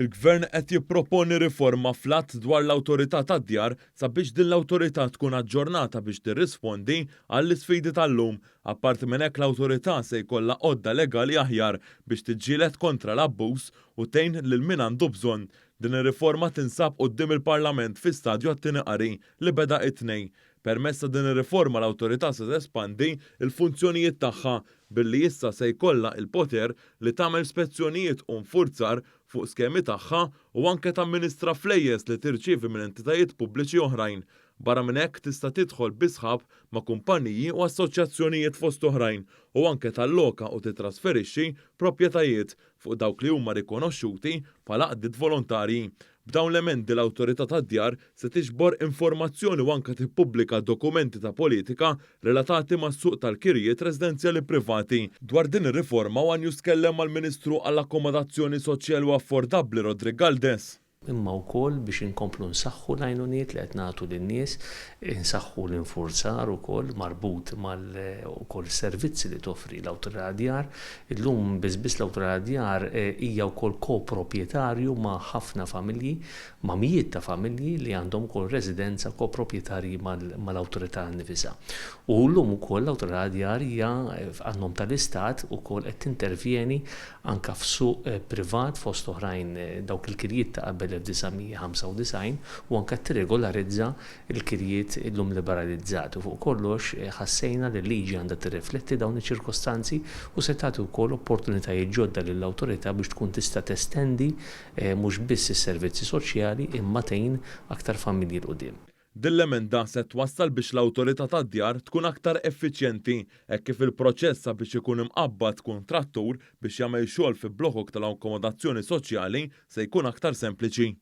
Il-Gvern qed jipproponi riforma fl-Att dwar l-Awtorità tad-Djar sabiex din l-awtorità tkun aġġornata biex tirrispondi għall-isfidi tal-lum. Apparti minn hekk l-awtorità se jkollha għodda legali aħjar biex tiġġieled kontra l-abbuż u tgħin lil min għandu bżonn. Din ir-riforma tinsab quddiem il-Parlament fi stadju għat-tieni qari li beda it-Tnejn. Permezz ta' din ir-riforma l-awtorità se tespandi l-funzjonijiet tagħha billi issa se jkollha l-poter li tagħmel spezzjonijiet u nfurzar fuq skemi tagħha u anke tamministra flejjes li tirċievi minn entitajiet pubbliċi oħrajn. Barra minn hekk tista' tidħol bi sħab ma' kumpaniji u assoċjazzjonijiet fost oħrajn u anke talloka u titrasferixxi proprjetajiet fuq dawk li huma rikonoxxuti bħala għaqdiet volontarji. B'dawn l-emendi l-Awtorità tad-Djar se tiġbor informazzjoni u anke tippubblika dokumenti ta' politika relatati mas-suq tal-kirjiet residenzjali privati. Dwar din ir-riforma one News tkellem mal-Ministru għall-Akkomodazzjoni Soċjali u Affordabbli Roderick Galdes. Imma wkoll biex inkomplu nsaħħu l-għajnuniet li qed nagħtu lin-nies, insaħħu l-infurzar ukoll marbut mal ukoll is-servizzi li toffri l-Awtorità għad-Djar. Illum biss biss l-Awtorità għad-Djar hija wkoll koproprjetarju ma' ħafna familji, ma' mijiet ta' familji li għandhom ukoll residenza koproprjetarji mal-Awtorità nnifisha. U llum ukoll l-Awtorità għad-Djar hija għan-nom tal-Istat ukoll qed tintervjeni anke f'suq privat fost oħrajn dawk il-kirjiet ta' qabel 1995 u anke tirregolarizza l-kirjiet illum liberalizzati. U fuq kollox ħassejna li l-liġi għandha tirrifletti dawn iċ-ċirkostanzi u se tagħti wkoll opportunitajiet ġodda lill-awtorità biex tkun tista' testendi mhux biss is-servizzi soċjali imma tgħin aktar familji 'l quddiem. Din l-emenda se twassal biex l-Awtorità tad-Djar tkun aktar effiċjenti hekk kif il-proċess sabiex ikun imqabbad kuntrattur biex jagħmel xogħol fi blokok tal-akkomodazzjoni soċjali se jkun aktar sempliċi.